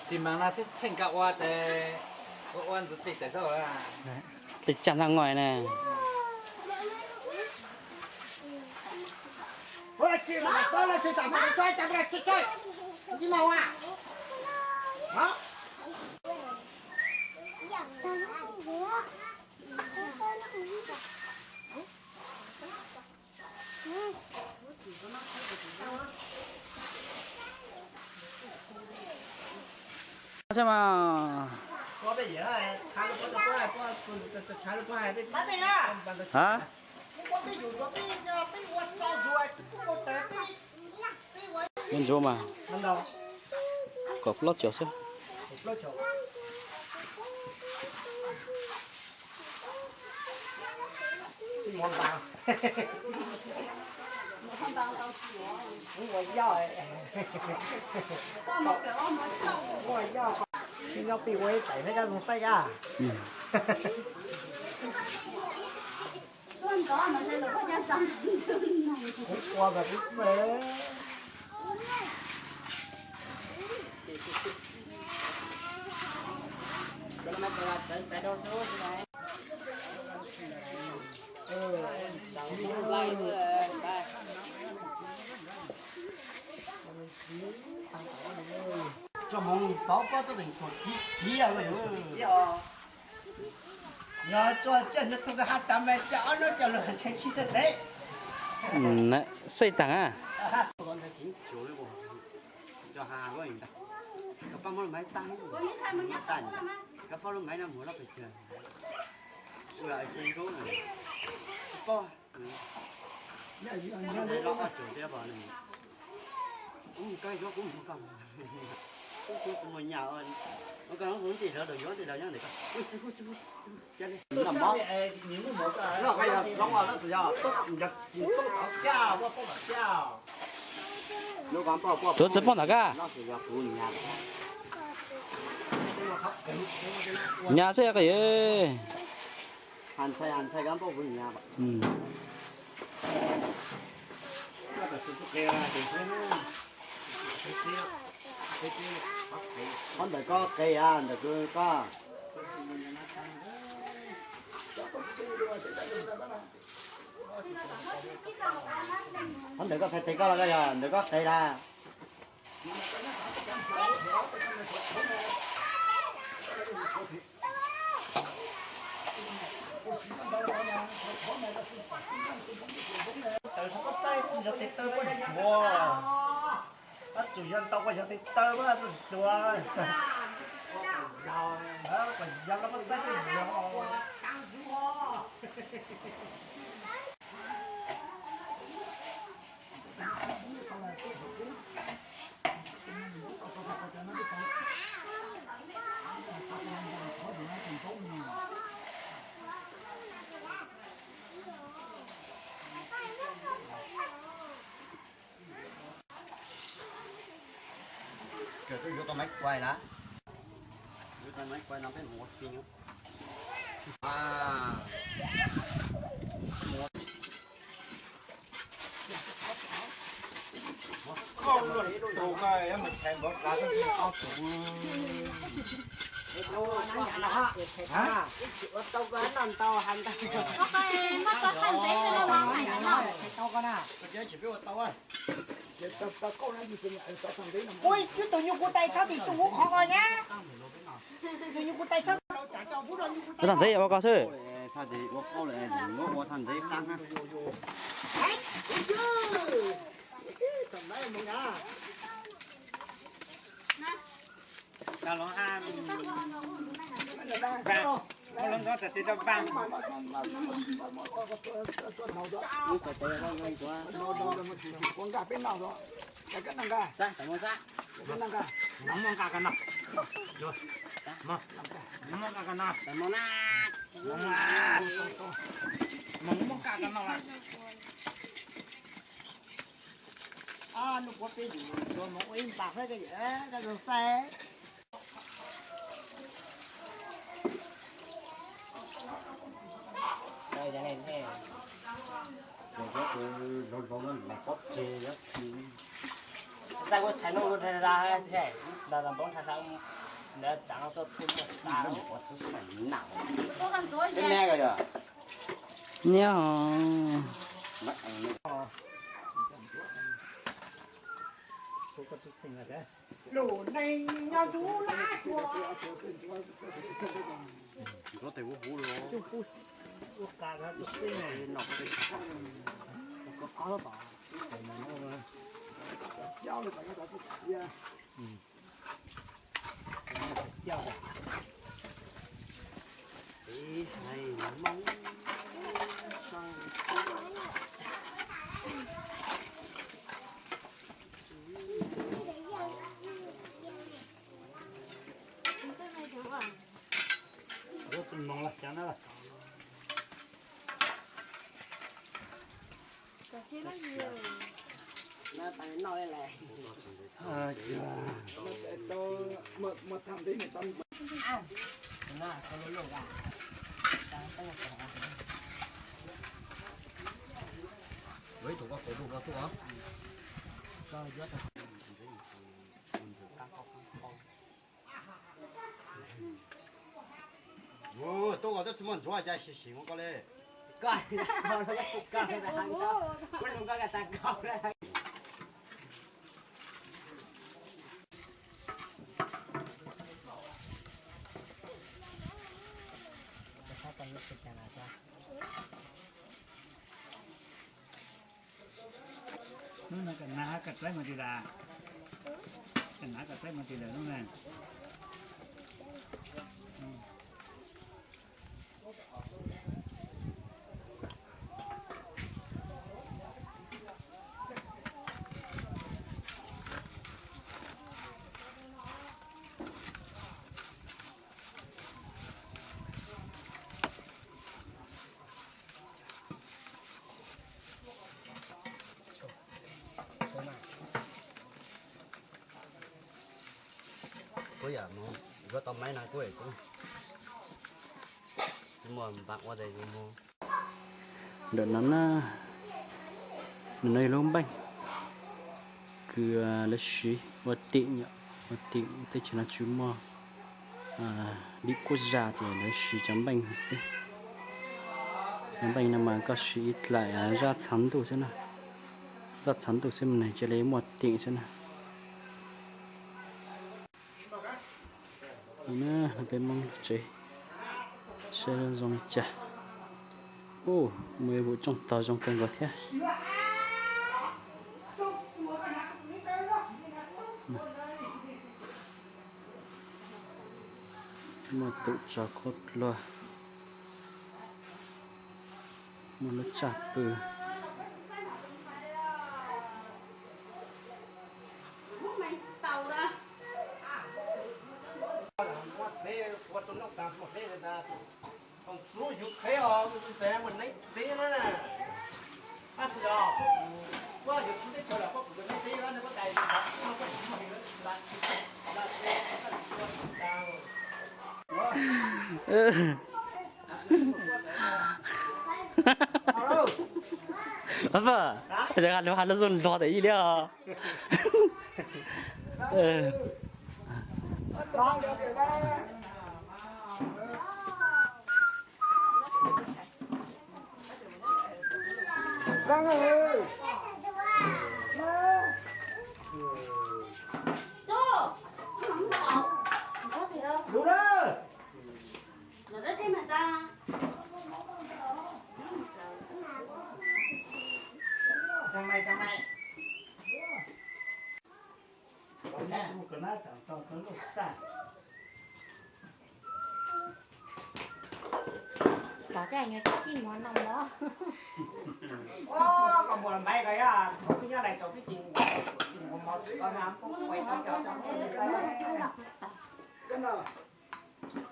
Xi mas no xwb tsheej koj ua ces ua ua ntxiv txij tawm sab. Txij cag ntxaj nqaij na. Xwb mas. Hab? Muab ntsuab mas kaum plaub caug xwb. Nyob pib ua ib tais thiab koj zoo saib kab. Ua mas kuv txawv txawv rau rau. Tso moov tov pob tuaj teem tsuam kiv kiv os. Yog tso tsaj nyob txog ka ha tas mas cas ob nub cov lug ntshe khi sab teb. Xej tag a. Koj pab muab lub maiv tab, tab, koj pab lub maiv no mus loj pes tsawg. Ua Facebook na. Pab. Loj ob tsuas thiab pom nws. Kuv mus koj yuav kuv mus koj. Kuv tsis muaj nyab, ua koj hlub hlub ntij lawv, yuav ntij lawv nyob ntawm koj. Ui, tsis hu, tsis hu, tsis hu, cia li. Noj mov. Noj koj yog zoo tab sis yog toob tov caj, muaj toob tov caj. Tuav txiv poj ntawm koj. Nyas xwb koj yawg. Qhov ntawm koj qe a, ntawm koj. Qhov ntawm koj txhais tes koj los koj yog ntawm koj qe na. Tawv txog koj saib tsis yog tes taw koj yuav, koj tsum yog ntau koj yog tes taw koj yuav. Koj yog los koj saib koj yog. Kawm tuaj yuav tau maiv kuai na. Yuav tau maiv kuai no peb mus ua ke. Ua, ib tug nyuj kub tais txhob tim tsuj lub qhov ko nyab. Tus nyuj kub tais txhob. Thaj ntxeev ua koj xwb. Nub puab peb yus yuav mus ua ib npag xwb, koj zoo saib. Xav kuv txhais no kuv dhia la thiab, nta npoob dhia la, nta tsav no tuaj pheej muaj xav. Nyob. Tuaj koj twb tsis muaj ntsuav cas sim sim ua koj li. Hnub no kam hnav kam txaib mus tim lawm, kam hnav kam txaib mus tim lawm hnub no. Kuv yam mus yuav tau maib no kuj tsis muaj npaam ua tes mus. Ntawm no na, ntawm no yog lub npeej kws lawv siv ua tim, ua tim teb chaws no tsis muaj dim kuj zaj ces lawv siv cov npeej no xwb. Cov npeej no mas koj siv ib dlaim zaj txhav ntuj xwb na, zaj txhav ntuj xwb mas nws cia li muaj tim xwb na. Peb Hmoob lub tsev saib zoo li cas. Ub, muaj ib vum rooj tog zoo kawg nkaus thiab. Muaj tus tsov khaub dluag, muaj lub tsaj pw. Pab, has lug zoo nrog tas ib li os. Tom tej nyuag tib txij muag no mog. Koj muag maiv ko yog thaum wb nyob lais tsaus twb ceev, muag mov tsis tau na,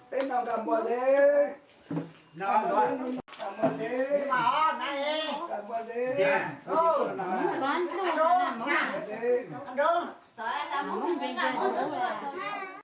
peb noj nqa muag li. Nqa muag li. Nqa muag li.